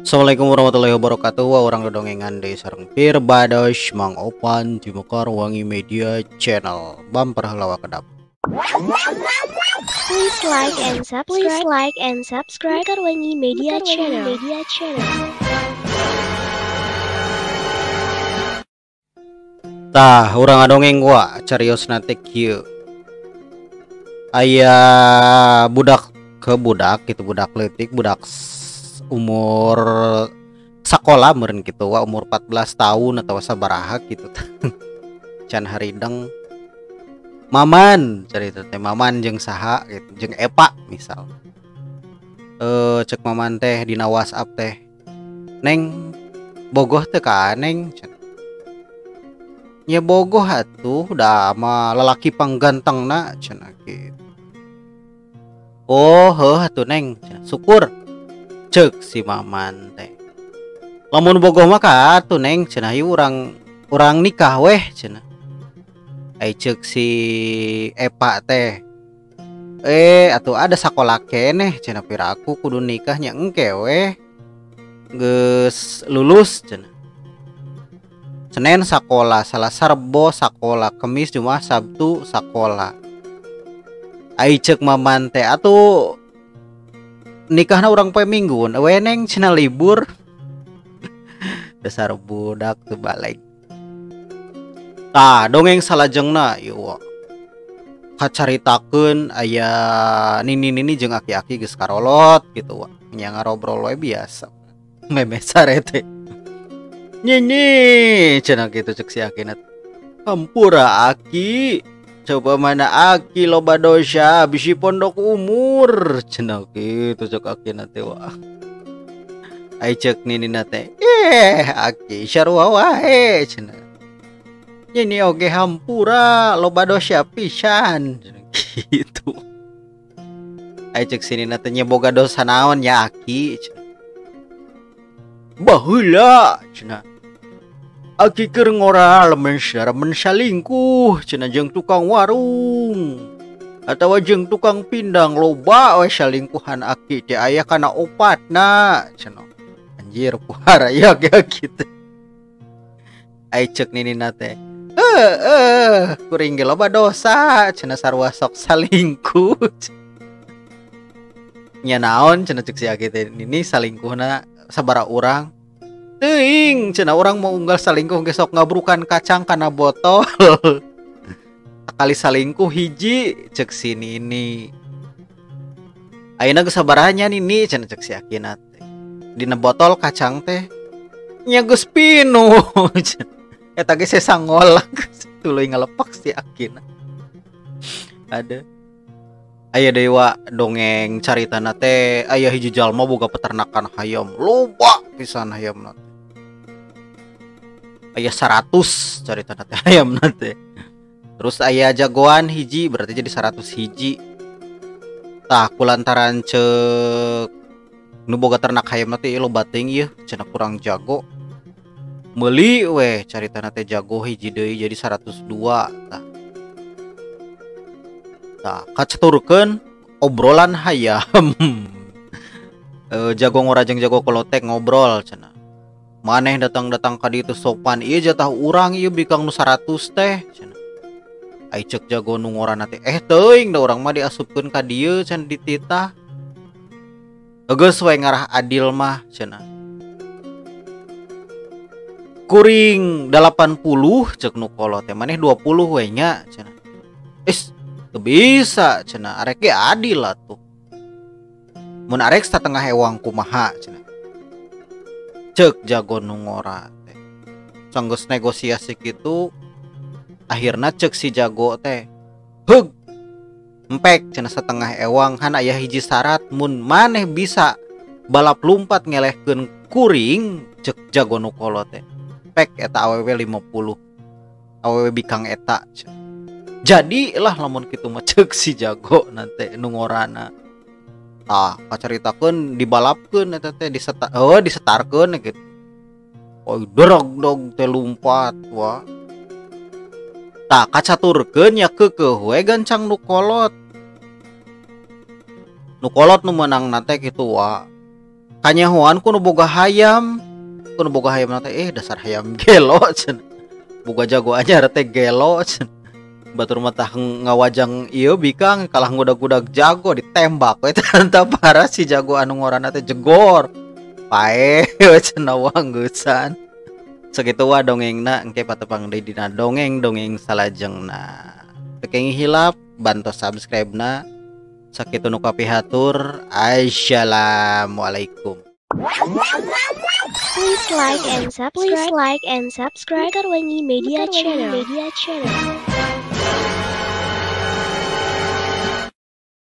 Assalamualaikum warahmatullahi wabarakatuh. Wah, urang dodongengan deui sareng Pirbados Mang Opan di Mekar Wangi Media Channel. Bumper heula kedap. Please like and subscribe. Please like and subscribe Mekar Wangi Media Channel. Media Channel. Tah, urang ngadongeng wa cariosna teh kieu. Aya budak ke budak gitu, budak leutik, budak umur sekolah meureun gitu wa, umur 14 tahun atau sabaraha gitu. Can harideng maman carita teh, maman jeung saha gitu, jeung Epa misal. Cek maman teh dina WhatsApp teh, "Neng, bogoh teh ka Neng?" Nya bogoh atuh, da mah lalaki panggantengna cenah gitu. "Oh, heuh atuh Neng, syukur." Cek si maman teh, "Lamun bogoh mah ka atuh Neng cenah, ieu urang nikah weh cenah." Ai cek si Epa teh, atuh ada sakola keneh cenah, piraku kudu nikahnya engke weh geus lulus cenah. Senin sakola, Salasa Rebo sakola, Kemis Jumat Sabtu sakola. Ai cek maman teh, atuh nikahna urang poe Minggu we Neng cenah, libur. Dasar budak teu balik. Tah, dongeng salajengna ieu wa. Kacaritakeun aya nini-nini jeung aki-aki geus karolot gitu wa. Nya ngarobrol we biasa. Memeh sare teh. "Nini," cenah kitu cek si akina. "Hampura aki, coba mana aki loba dosa bisi pondok umur," cenah kitu cek akina teh wa. Ai cek ninina teh, "Aki sarua wae," cenah. "Nini oge hampura loba dosa pisan," gitu. Ai cek si nina teh, "Nya boga dosa naon nya aki?" cenah. "Baheula," cenah, "aki keur ngora lemen salingkuh cenah jeung tukang warung atawa jeung tukang pindang, loba we salingkuhan aki teh aya kana opatna," cenah. Anjir puhara ya kitu. Ai cek ninina teh, "Kuring ge loba dosa cenah, sarua sok salingkuh." Nya naon cenah cek si aki teh, "Nini salingkuhna sabaraha urang?" "Teuing cenah, urang mau unggal salingkuh ge sok ngabrukan kacang kana botol. Sakali salingkuh hiji," cek si nini. "Ayeuna geus sabaraha nya nini?" cenah cek si akina teh. "Dina botol kacang teh nya geus pinuh." Eta ge sesangolak tuluy ngalepak si akina. Ada aya deui wa dongeng caritana teh, aya hiji jalma boga peternakan hayam, loba pisan hayamna teh. Aya 100 caritana teh hayamna teh. Terus aya jagoan hiji, berarti jadi 100 hiji. Tah kulantaran cek nu boga ternak hayamna teh loba teuing ieu cenah, kurang jago. Meuli weh caritana teh jago hiji deui jadi 102 tah. Tah kaceturkeun obrolan hayam. Jago ngora jeung jago kolotek ngobrol cenah. "Maneh datang-datang ka dieu sopan, ieu jatah urang ieu bikang nu 100 teh," cenah. Ai cek jago nu ngorana teh, "Teuing da urang mah diasupkeun ka dieu cenah dititah. Geus we ngarah adil mah," cenah. "Kuring 80," cek nu kolot teh, "maneh 20 we nya," cenah. "Is teu bisa," cenah, "arek ge adil atuh. Mun arek satengah ewang kumaha?" cenah. Cek jago nu ngora teh. Sanggeus negosiasi kitu, akhirna cek si jago teh, "Heug, empek," cenah, "setengah ewang, han aya hiji syarat, mun maneh bisa balap lumpat ngelehkeun kuring," cek jago nu kolot teh, "pek eta awewe 50, awewe bikang eta." Jadi lah lamun kitu mah cek si jago nanti nu ngorana. Tah kacaritakeun dibalapkeun eta teh, disetarkeun gitu. Oh derog dog teh lumpat wah. Tah kacaturkeun nya keukeuh we gancang nu kolot. Nu kolot nu meunangna teh kitu wa. Kanyahoan ku nu boga hayam. Ku nu boga hayam teh dasar hayam gelo cenah. Boga jago anyar teh gelo cenah. Batur mah tah ngawajang ieu bikang kalah ngudag-ngudag jago ditembak we tah parah si jago anu ngorana teh jegor. Pae cenah wanggeusan. Sakitu wa dongengna engke patepang deui dina dongeng-dongeng salajengna. Teu kenging hilap bantos subscribe-na. Sakitu nu kapihatur. Assalamualaikum. Please like and subscribe. Please like and subscribe. Mekarwangi Media Channel. Media Channel.